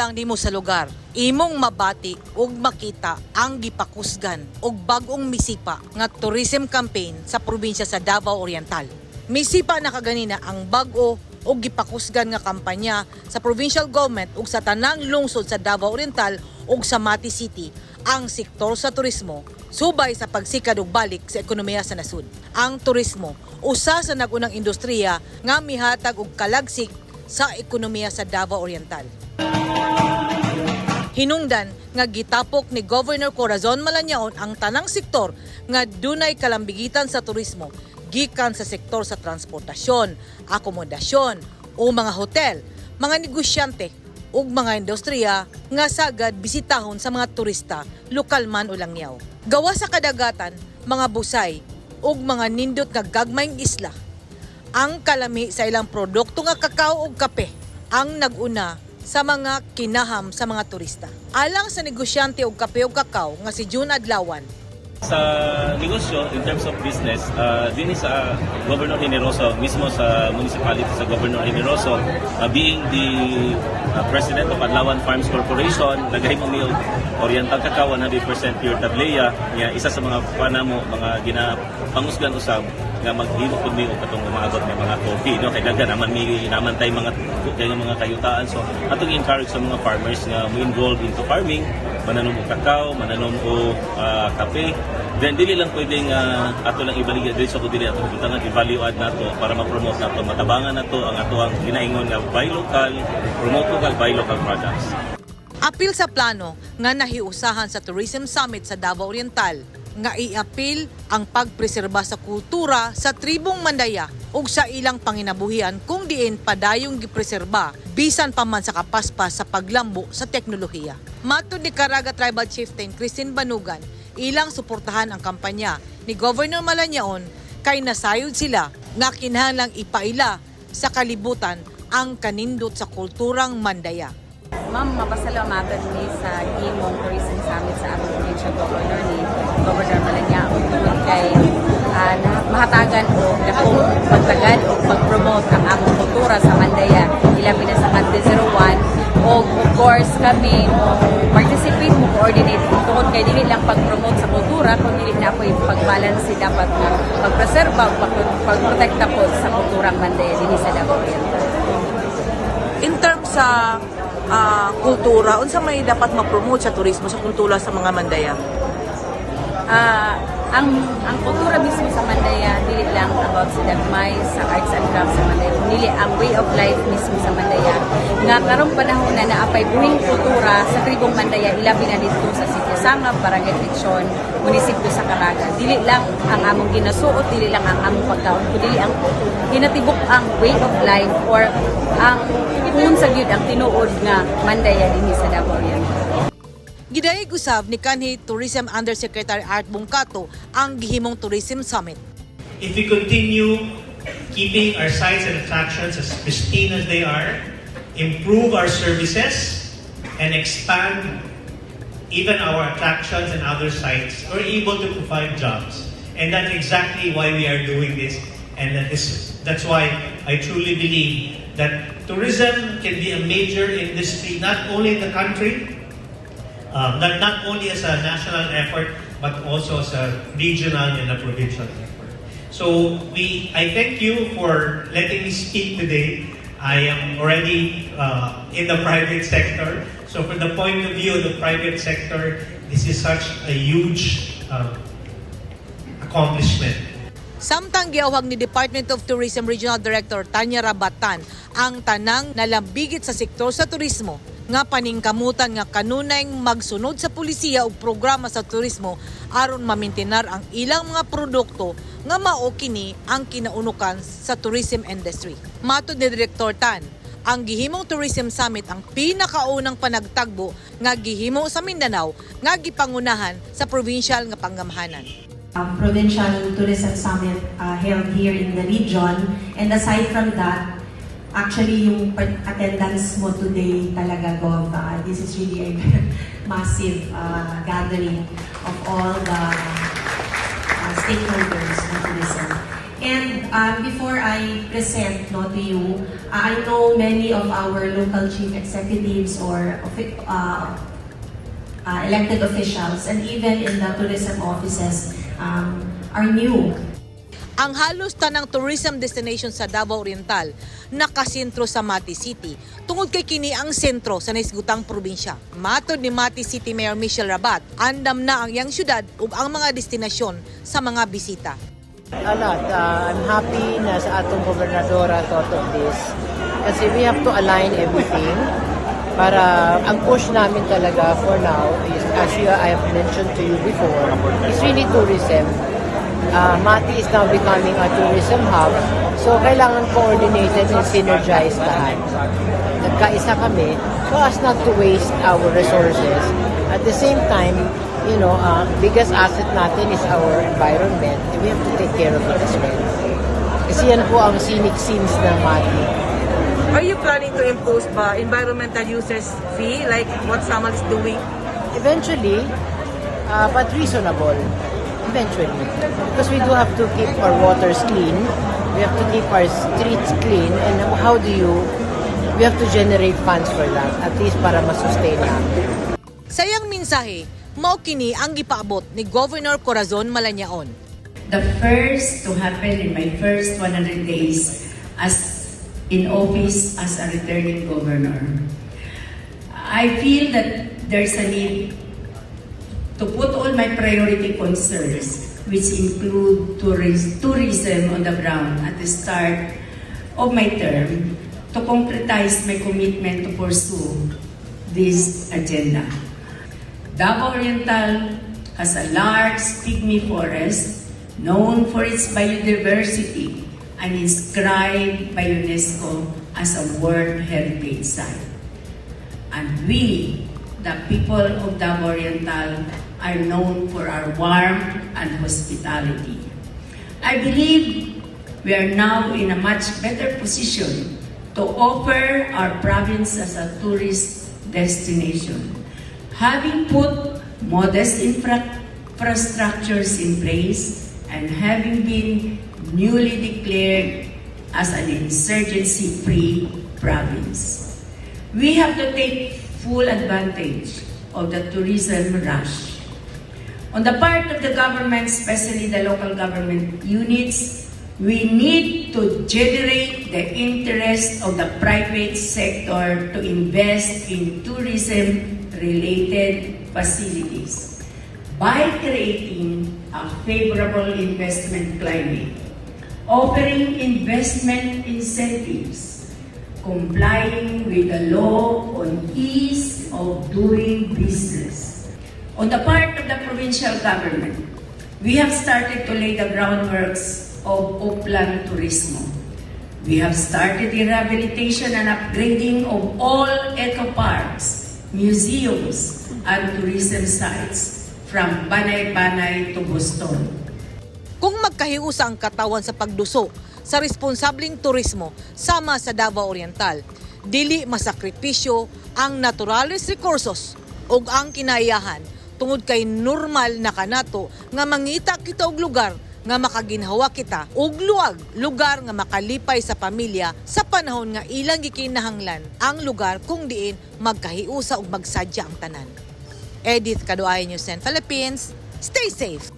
lang nimo sa lugar, imong mabati ug makita ang gipakusgan ug bag-ong misipa nga tourism campaign sa probinsya sa Davao Oriental. Misipa na kaganina ang bag-o ug gipakusgan nga kampanya sa provincial government ug sa tanang lungsod sa Davao Oriental ug sa Mati City ang sektor sa turismo subay sa pagsikad ug balik sa ekonomiya sa nasud. Ang turismo usa sa nagunang industriya nga mihatag og kalagsik sa ekonomiya sa Davao Oriental. Hinungdan nga gitapok ni Governor Corazon Malañaon ang tanang sektor nga dunay kalambigitan sa turismo gikan sa sektor sa transportasyon, akomodasyon o mga hotel, mga negosyante ug mga industriya nga sagad bisitahon sa mga turista, lokal man o langyaw. Gawa sa kadagatan, mga busay ug mga nindot nga gagmayng isla, ang kalami sa ilang produkto nga kakao ug kape ang naguna sa mga kinaham sa mga turista. Alang sa negosyante og kape ug kakao nga si June Adlawan. Sa negosyo, in terms of business, din sa Governor Generoso, mismo sa municipality sa Governor Generoso, being the president of Adlawan Farms Corporation, nagahimo mi Oriental Cacao 100% pure tablea, isa sa mga panamo, mga ginapangusgan usab nga maghimo pud mi og katong umaabot ng mga coffee, no? Kay daghan naman tay mga kayutaan, so atong encourage sa mga farmers nga mo involved into farming, mananom og kakao, mananom og kape. Then dili lang pwedeng ato lang ibaligya diri sa dili ato butangan i-value add nato para ma-promote nato, matabangan nato ang ato ang ginaingon nga buy local, promote local, buy local products. Apil sa plano nga nahiusahan sa Tourism Summit sa Davao Oriental nga iapil ang pagpreserba sa kultura sa tribong Mandaya ug sa ilang panginabuhian kung diin padayong gipreserba bisan pa man sa kapaspas sa paglambo sa teknolohiya. Matud ni Caraga Tribal Chieftain Christine Banugan, ilang suportahan ang kampanya ni Governor Malañaon kay nasayod sila nga kinahanglang ipaila sa kalibutan ang kanindot sa kulturang Mandaya. Ma'am, mapasalamatan ni sa Imong Tourism Summit sa atong provincial governor ni Governor Malañaon tungod kay mahatagan o dakong pagtagan o pag-promote ang among kultura sa Mandaya, ilabi na sa Mante 01. O of course kami participate mo coordinate tungod kay dili lang pag-promote sa kultura kundi na po pag-balance dapat nga pagpreserba o pagprotekta po sa kulturang Mandaya dinhi sa Davao Oriental. In terms sa kultura, unsa may dapat ma-promote sa turismo sa kultura sa mga Mandaya? Ang kultura mismo sa Mandaya dili lang about sa dagmay sa arts and crafts sa Mandaya, dili ang way of life mismo sa Mandaya nga karong panahon na naapay buhing kultura sa tribong Mandaya, ilabi na dito sa Sitio Sangab, Barangay Lechon, munisipyo sa Caraga. Dili lang ang among ginasuot, dili lang ang among pagkaon, kundi ang ginatibok ang way of life or ang kung sa gyud ang tinuod nga Mandaya dinhi sa Davao Oriental. Gidayeg usab ni kanhi Tourism Undersecretary Art Bungkato ang gihimong Tourism Summit. If we continue keeping our sites and attractions as pristine as they are, improve our services, and expand even our attractions and other sites, we're able to provide jobs. And that's exactly why we are doing this. And that's why I truly believe that tourism can be a major industry, not only in the country, not only as a national effort, but also as a regional and a provincial effort. So I thank you for letting me speak today. I am already in the private sector. So from the point of view of the private sector, this is such a huge accomplishment. Samtang giawhag ni Department of Tourism Regional Director Tanya Rabatan ang tanang nalambigit sa sektor sa turismo nga paningkamutan nga kanunay magsunod sa pulisiya ug programa sa turismo aron mamintinar ang ilang mga produkto nga mao kini ang kinaunukan sa tourism industry. Matud ni Director Tan, ang gihimong Tourism Summit ang pinakaunang panagtagbo nga gihimo sa Mindanao nga gipangunahan sa provincial nga panggamhanan. Provincial Tourism Summit held here in the region, and aside from that, actually yung attendance mo today talaga, Gov, this is really a massive gathering of all the stakeholders ng tourism. And before I present to you, I know many of our local chief executives or elected officials and even in the tourism offices are new. Ang halos tanang tourism destination sa Davao Oriental nakasentro sa Mati City. Tungod kay kini ang sentro sa naisgutang probinsya. Matod ni Mati City Mayor Michelle Rabat, andam na ang iyang syudad ug ang mga destinasyon sa mga bisita. A lot. I'm happy na sa atong gobernadora thought of this kasi we have to align everything para ang push namin talaga for now is, as I have mentioned to you before, is really tourism. Mati is now becoming a tourism hub, so kailangan coordinated and synergized lahat. Nagkaisa kami so as not to waste our resources. At the same time, biggest asset natin is our environment and we have to take care of it as well. Kasi yan po ang scenic scenes ng Mati. Are you planning to impose ba environmental users fee like what Samal is doing? Eventually, but reasonable. Eventually. Because we do have to keep our waters clean, we have to keep our streets clean, and we have to generate funds for that, at least para masustain natin. Sayang mensahe, mao kini ang gipaabot ni Governor Corazon Malañaon. The first to happen in my first 100 days as in office as a returning governor. I feel that there's a need to put all my priority concerns, which include tourism on the ground at the start of my term, to concretize my commitment to pursue this agenda. Davao Oriental has a large pygmy forest known for its biodiversity and inscribed by UNESCO as a World Heritage Site. And we, the people of Davao Oriental, are known for our warmth and hospitality. I believe we are now in a much better position to offer our province as a tourist destination. Having put modest infrastructures in place and having been newly declared as an insurgency-free province, we have to take full advantage of the tourism rush. On the part of the government, especially the local government units, we need to generate the interest of the private sector to invest in tourism-related facilities by creating a favorable investment climate, offering investment incentives, complying with the law on ease of doing business. On the part of the provincial government, we have started to lay the groundworks of Oplan Turismo. We have started the rehabilitation and upgrading of all eco-parks, museums, and tourism sites from Banay-Banay to Boston. Kung magkahiusa ang katawan sa pagduso sa responsableng turismo sama sa Davao Oriental, dili masakripisyo ang naturales resources ug ang kinaiyahan tungod kay normal na kanato nga mangita kita og lugar nga makaginhawa kita og lugar nga makalipay sa pamilya sa panahon nga ilang gikinahanglan ang lugar kung diin magkahiusa ug magsadya ang tanan. Edith Kaduay, News 10 Philippines. Stay safe!